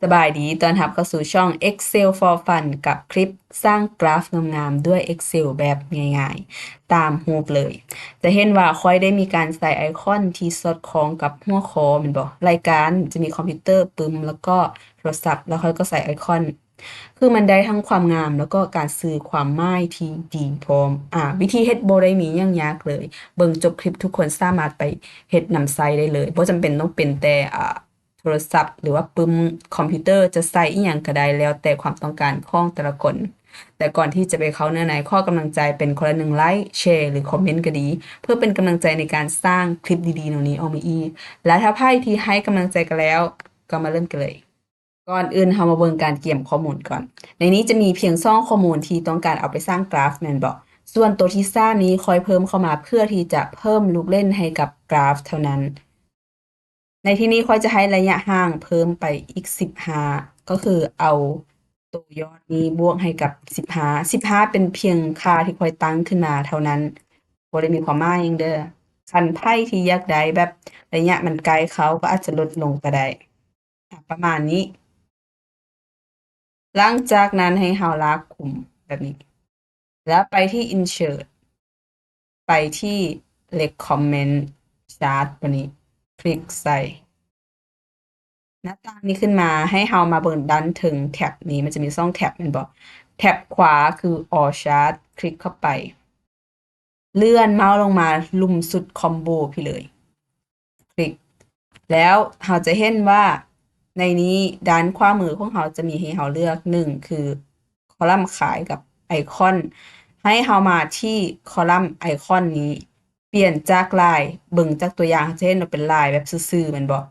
ສະບາຍດີ ຕ້ອນຮັບເຂົ້າສູ່ຊ່ອງ Excel for Fun ກັບຄລິບສ້າງກຣາຟງາມໆດ້ວຍ Excel ແບບງ່າຍໆ ຕາມຮູບເລີຍ. ຈະເຫັນວ່າຂ້ອຍໄດ້ມີການໃສ່ໄອຄອນທີ່ສອດຄ່ອງກັບຫົວຂໍ້ແມ່ນບໍ່? ລາຍການຈະມີຄອມພິວເຕີ, ປຶ້ມ ແລ້ວກໍໂທລະສັບ, ແລ້ວຂ້ອຍກໍໃສ່ໄອຄອນ ຄືມັນໄດ້ທັງຄວາມງາມ ແລ້ວກໍການສື່ຄວາມໝາຍທີ່ດີພ້ອມ. ອາ ວິທີເຮັດບໍ່ໄດ້ມີຫຍັງຍາກເລີຍ. ເບິ່ງຈົບຄລິບ ທຸກຄົນສາມາດໄປເຮັດນຳໃຊ້ໄດ້ເລີຍ. ບໍ່ຈຳເປັນຕ້ອງເປັນແຕ່ ອາ ໂທລະສັບ ຫຼືວ່າປຶ້ມຄອມພິວເຕີ ຈະໃສ່ອີ່ຫຍັງກໍໄດ້ ແລ້ວແຕ່ຄວາມຕ້ອງການຂອງແຕ່ລະຄົນ. ແຕ່ກ່ອນທີ່ຈະໄປເຂົ້າເນື້ອໃນ, ຂໍກຳລັງໃຈເປັນຄົນລະໜຶ່ງໄລ, ແຊ ຫຼື ຄອມເມັນກໍດີ ເພື່ອເປັນກຳລັງໃຈໃນການສ້າງຄລິບດີໆແນວນີ້ອອກມາອີກ. ແລະ ຖ້າໃຜທີ່ໃຫ້ກຳລັງໃຈກັນແລ້ວ, ກໍມາເລີ່ມກັນເລີຍ. ກ່ອນອື່ນເຮົາມາເບິ່ງການກຽມຂໍ້ມູນກ່ອນ. ໃນນີ້ຈະມີພຽງຊ່ອງຂໍ້ມູນທີ່ຕ້ອງການເອົາໄປສ້າງກຣາຟແມ່ນບໍ່? ສ່ວນໂຕທີສາມນີ້ຂ້ອຍເພີ່ມເຂົ້າມາເພື່ອທີ່ຈະເພີ່ມລູກເຫຼັ້ນໃຫ້ກັບກຣາຟເທົ່ານັ້ນ. ໃນທີ່ນີ້ຂ້ອຍຈະໃຫ້ໄລຍະຫ່າງເພີ່ມໄປອີກສິບຫ້າ ກໍຄືເອົາໂຕຍອດນີ້ບວກໃຫ້ກັບສິບຫ້າ. ສິບຫ້າເປັນພຽງຄ່າທີ່ຂ້ອຍຕັ້ງຂຶ້ນມາເທົ່ານັ້ນ, ບໍ່ໄດ້ມີຄວາມໝາຍຫຍັງເດີ້. ຄັນໃຜທີ່ຢາກໄດ້ແບບໄລຍະມັນໃກ້ເຂົ້າ ກໍອາດຈະລົດລົງກໍໄດ້. ອາ ປະມານນີ້. ຫຼັງຈາກນັ້ນໃຫ້ເຮົາລາກຂຸມແບບນີ້ ແລ້ວໄປທີ່ Insert ໄປທີ່ Recommend Chart ຕົວນີ້ ຄລິກໃສ່ໜ້າຕ່າງນີ້ຂຶ້ນມາ. ໃຫ້ເຮົາມາເບິ່ງດ້ານເທິງແທັບນີ້ ມັນຈະມີສອງແທັບແມ່ນບໍ່? ແທັບຂວາຄື All Chart ຄລິກເຂົ້າໄປ. ເລື່ອນເມົາສ໌ລົງມາລຸ່ມສຸດຄອມໂບພີ້ເລີຍ ຄລິກ ແລ້ວເຮົາຈະເຫັນວ່າໃນນີ້ດ້ານຂວາມືຂອງເຮົາຈະມີໃຫ້ເຮົາເລືອກ ໜຶ່ງ ຄືຄອລັມຂາຍກັບໄອຄອນ. ໃຫ້ເຮົາມາທີ່ຄອລັມໄອຄອນນີ້ ປ່ຽນຈາກລາຍ ເບິ່ງຈາກຕົວຢ່າງ ເຮົາຈະເຫັນວ່າເປັນລາຍແບບຊື່ໆແມ່ນບໍ່?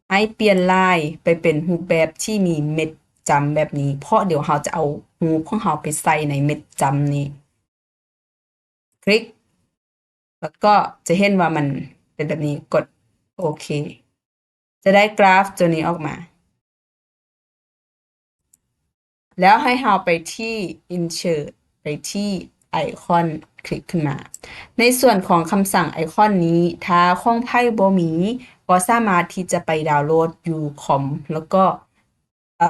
ໃຫ້ປ່ຽນລາຍໄປເປັນຮູບແບບທີ່ມີເມັດຈ້ຳແບບນີ້ ເພາະດຽວເຮົາຈະເອົາຮູບຂອງເຮົາໄປໃສ່ໃນເມັດຈ້ຳນີ້. ຄລິກ ແລ້ວກໍຈະເຫັນວ່າມັນເປັນແບບນີ້ ກົດໂອເຄ ຈະໄດ້ກຣາຟຕົວນີ້ອອກມາ. ແລ້ວໃຫ້ເຮົາໄປທີ່ Insert ໄປທີ່ໄອຄອນ ຄລິກຂຶ້ນມາ. ໃນສ່ວນຂອງຄຳສັ່ງໄອຄອນນີ້ ຖ້າຂອງໃຜບໍ່ມີ ກໍສາມາດທີ່ຈະໄປດາວໂຫຼດຢູ່ຄອມ ແລ້ວກໍ ເອີ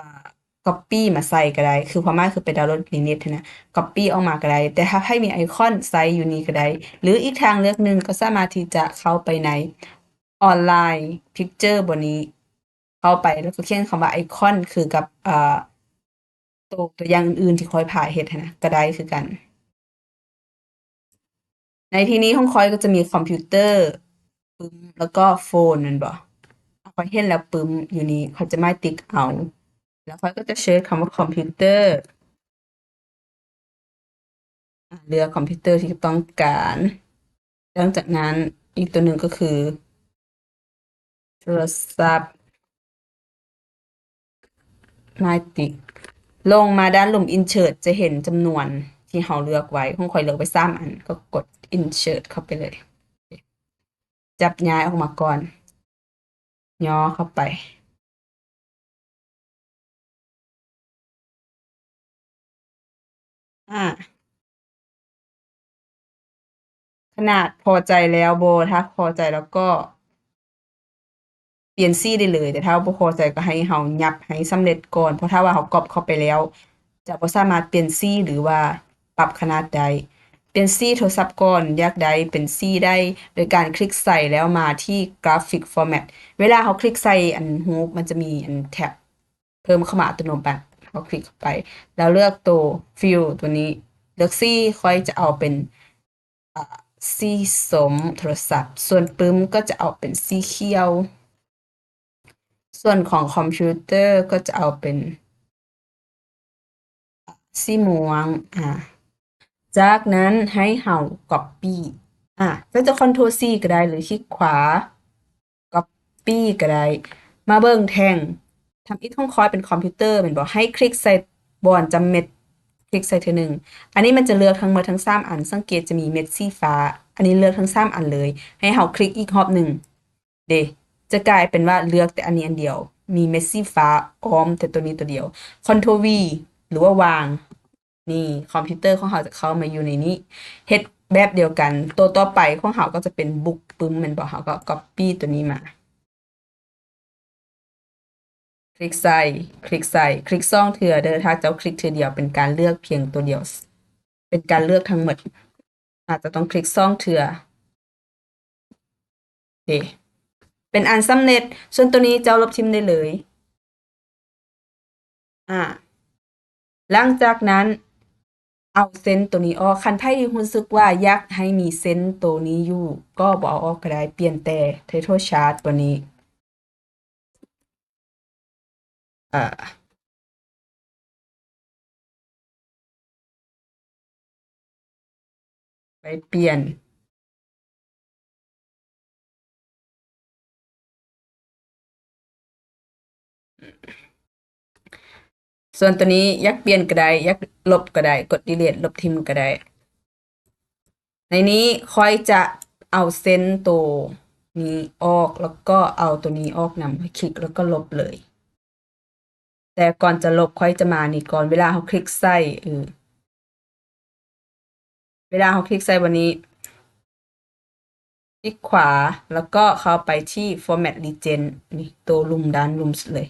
Copy ມາໃສ່ກໍໄດ້ ຄືຄວາມໝາຍຄືໄປດາວໂຫຼດໃນເນັດຫັ້ນນະ Copy ອອກມາກໍໄດ້ ແຕ່ຖ້າໃຜມີໄອຄອນໃສ່ຢູ່ນີ້ກໍໄດ້ ຫຼື ອີກທາງເລືອກໜຶ່ງກໍສາມາດທີ່ຈະເຂົ້າໄປໃນ Online Picture ບ່ອນນີ້ ເຂົ້າໄປ ແລ້ວກໍຂຽນຄຳວ່າໄອຄອນ ຄືກັບ ເອີ ໂຕ ຕົວຢ່າງອື່ນໆທີ່ຂ້ອຍພາເຮັດຫັ້ນນະ ກໍໄດ້ຄືກັນ. ໃນທີ່ນີ້ຂອງຂ້ອຍກໍຈະມີຄອມພິວເຕີ, ປຶ້ມ ແລ້ວກໍໂຟນແມ່ນບໍ່? ຂ້ອຍເຫັນແລ້ວປຶ້ມຢູ່ນີ້ ຂ້ອຍຈະໝາຍຕິກເອົາ ແລ້ວຂ້ອຍກໍຈະເສີດຄຳວ່າຄອມພິວເຕີ ອາ ເລືອກຄອມພິວເຕີທີ່ຕ້ອງການ. ຫຼັງຈາກນັ້ນອີກຕົວໜຶ່ງກໍຄື ໂທລະສັບ ໝາຍຕິກ ລົງມາດ້ານລຸ່ມ Insert ຈະເຫັນຈຳນວນທີ່ເຮົາເລືອກໄວ້ ຂອງຂ້ອຍເລືອກໄວ້ສາມອັນ ກໍກົດ Insert ເຂົ້າໄປເລີຍ ຈັບຍ້າຍອອກມາກ່ອນ ຍໍເຂົ້າໄປ. ອາ ຂະໜາດພໍໃຈແລ້ວບໍ່? ຖ້າພໍໃຈແລ້ວກໍປ່ຽນສີໄດ້ເລີຍ, ແຕ່ຖ້າບໍ່ພໍໃຈກໍໃຫ້ເຮົາຫຍັບໃຫ້ສຳເລັດກ່ອນ, ເພາະຖ້າວ່າເຮົາກັອບເຂົ້າໄປແລ້ວ ຈະບໍ່ສາມາດປ່ຽນສີ ຫຼືວ່າປັບຂະໜາດໄດ້. ປ່ຽນສີໂທລະສັບກ່ອນ, ຢາກໄດ້ເປັນສີໃດ ໂດຍການຄລິກໃສ່ແລ້ວມາທີ່ Graphic Format. ເວລາເຮົາຄລິກໃສ່ອັນຮູບ ມັນຈະມີອັນແທັບ ເພີ່ມເຂົ້າມາອັດຕະໂນມັດ. ເຮົາຄລິກເຂົ້າໄປ ແລ້ວເລືອກໂຕ Fill ຕົວນີ້, ເລືອກສີ, ຂ້ອຍຈະເອົາເປັນ ອາ ສີສົ້ມໂທລະສັບ, ສ່ວນປຶ້ມກໍຈະເອົາເປັນສີຂຽວ, ສ່ວນຂອງຄອມພິວເຕີກໍຈະເອົາເປັນສີມ່ວງ. ອາ ຈາກນັ້ນໃຫ້ເຮົາ Copy. ອາ ເຈົ້າຈະ Ctrl C ກໍໄດ້ ຫຼື ຄລິກຂວາ Copy ກໍໄດ້. ມາເບິ່ງແທ່ງທຳອິດຂອງຂ້ອຍເປັນຄອມພິວເຕີແມ່ນບໍ່? ໃຫ້ຄລິກໃສ່ບ່ອນຈ້ຳເມັດ, ຄລິກໃສ່ເທື່ອໜຶ່ງ. ອັນນີ້ມັນຈະເລືອກທັງໝົດທັງສາມອັນ, ສັງເກດຈະມີເມັດສີຟ້າ. ອັນນີ້ເລືອກທັງສາມອັນເລີຍ. ໃຫ້ເຮົາຄລິກອີກຮອບໜຶ່ງ. ເດ ຈະກາຍເປັນວ່າເລືອກແຕ່ອັນນີ້ອັນດຽວ, ມີເມັດສີຟ້າອ້ອມແຕ່ຕົວນີ້ຕົວດຽວ. Ctrl V ຫຼືວ່າວາງ. ນີ້ຄອມພິວເຕີຂອງເຮົາຈະເຂົ້າມາຢູ່ໃນນີ້. ເຮັດແບບດຽວກັນ, ໂຕຕໍ່ໄປຂອງເຮົາກໍຈະເປັນບຸກປຶ້ມແມ່ນບໍ່? ເຮົາກໍ Copy ຕົວນີ້ມາ. ຄ ຄລິກໃສ່ ຄລິກໃສ່ ຄລິກສອງເທື່ອເດີ້. ຖ້າເຈົ້າຄລິກເທື່ອດຽວ ເປັນການເລືອກພຽງຕົວດຽວ ເປັນການເລືອກທັງໝົດ. ອາດຈະຕ້ອງຄລິກສອງເທື່ອ. ໂອເຄ ເປັນອັນສຳເລັດ. ສ່ວນຕົວນີ້ເຈົ້າລົບຖິ້ມໄດ້ເລີຍ. ອາ ຫຼັງຈາກນັ້ນ ເອົາເສັ້ນຕົວນີ້ອອກ. ຄັນໃຜທີ່ຮູ້ສຶກວ່າຢາກໃຫ້ມີເສັ້ນຕົວນີ້ຢູ່ ກໍບໍ່ເອົາອອກກໍໄດ້, ປ່ຽນແຕ່ Title Chart ຕົວນີ້. ເອີ ໄປປ່ຽນ. ສ່ວນຕົວນີ້ຢາກປ່ຽນກໍໄດ້, ຢາກລົບກໍໄດ້, ກົດ delete ລົບຖິ້ມກໍໄດ້. ໃນນີ້ຂ້ອຍຈະເອົາເສັ້ນໂຕນີ້ອອກ ແລ້ວກໍເອົາໂຕນີ້ອອກນຳ, ຄລິກແລ້ວກໍລົບເລີຍ. ແຕ່ກ່ອນຈະລົບ ຂ້ອຍຈະມານີ້ກ່ອນ. ເວລາເຮົາຄລິກໃສ່ ເອີ ເວລາເຮົາຄລິກໃສ່ບ່ອນນີ້ ຄລິກຂວາ ແລ້ວກໍເຂົ້າໄປທີ່ Format Legend ນີ້ ໂຕລຸ່ມ ດ້ານລຸ່ມສຸດເລີຍ.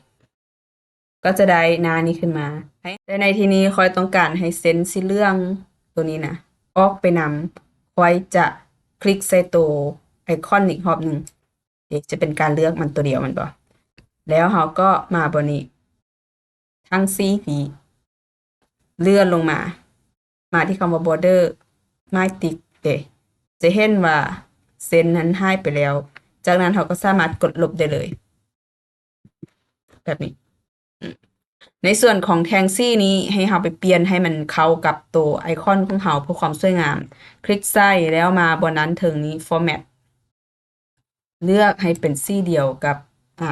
ກໍຈະໄດ້ໜ້ານີ້ຂຶ້ນມາ. ແຕ່ໃນທີ່ນີ້ຂ້ອຍຕ້ອງການໃຫ້ເສັ້ນສີເຫຼືອງໂຕນີ້ນະ ອອກໄປນຳ. ຂ້ອຍຈະຄລິກໃສ່ໂຕໄອຄອນນີ້ອີກຮອບໜຶ່ງ. ເດ ຈະເປັນການເລືອກມັນໂຕດຽວແມ່ນບໍ່? ແລ້ວເຮົາກໍມາບ່ອນນີ້ ທັງສີ່ທີ່ ເລື່ອນລົງມາ ມາທີ່ຄຳວ່າ Border ໝາຍຕິກເດ ຈະເຫັນວ່າເສັ້ນນັ້ນຫາຍໄປແລ້ວ. ຈາກນັ້ນເຮົາກໍສາມາດກົດລົບໄດ້ເລີຍ ແບບນີ້. ອາ ໃນສ່ວນຂອງແທ່ງສີນີ້ ໃຫ້ເຮົາໄປປ່ຽນໃຫ້ມັນເຂົ້າກັບໂຕໄອຄອນຂອງເຮົາເພື່ອຄວາມສວຍງາມ. ຄລິກໃສ່ແລ້ວມາບ່ອນດ້ານເທິງນີ້ Format ເລືອກໃຫ້ເປັນສີດຽວກັບ ອາ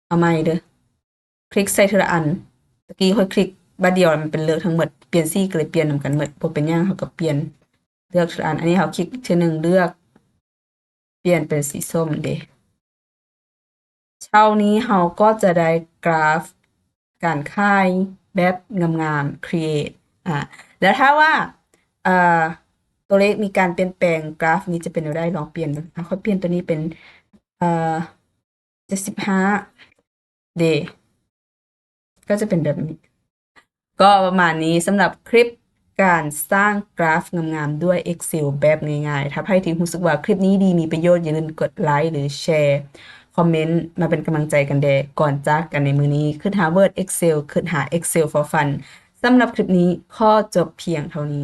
ເອົາໃໝ່ເດີ້. ຄລິກໃສ່ເທື່ອລະອັນ. ຕະກີ້ຂ້ອຍຄລິກບາດດຽວ ມັນເປັນເລືອກທັງໝົດ. ປ່ຽນສີກໍເລີຍປ່ຽນນຳກັນໝົດ. ບໍ່ເປັນຫຍັງ, ເຮົາກໍປ່ຽນ ເລືອກເທື່ອລະອັນ. ອັນນີ້ເຮົາຄລິກເທື່ອໜຶ່ງ ເລືອກ ປ່ຽນເປັນສີສົ້ມເດ. ເທົ່ານີ້ເຮົາກໍຈະໄດ້ກຣາຟການຂາຍແບບງາມໆ Create ອາ ແລ້ວຖ້າວ່າ ເອີ ຕົວເລກມີການປ່ຽນແປງ ກຣາຟນີ້ຈະເປັນແນວໃດ? ລອງປ່ຽນເບິ່ງ. ອາ ຂ້ອຍປ່ຽນຕົວນີ້ເປັນ ເອີ ເຈັດສິບຫ້າເດ ກໍຈະເປັນແບບນີ້. ກໍປະມານນີ້ສຳລັບຄລິບການສ້າງກຣາຟງາມໆດ້ວຍ Excel ແບບງ່າຍໆ. ຖ້າໃຜທີ່ຮູ້ສຶກວ່າຄລິບນີ້ດີ ມີປະໂຫຍດ, ຢ່າລືມກົດໄລ ຫຼື ແຊ, ຄອມເມັນມາເປັນກຳລັງໃຈກັນແດ່. ກ່ອນຈາກກັນໃນມື້ນີ້, ຄຶດຫາ Word, Excel, ຄຶດຫາ Excel for Fun. ສຳລັບຄລິບນີ້ຂໍຈົບພຽງເທົ່ານີ້.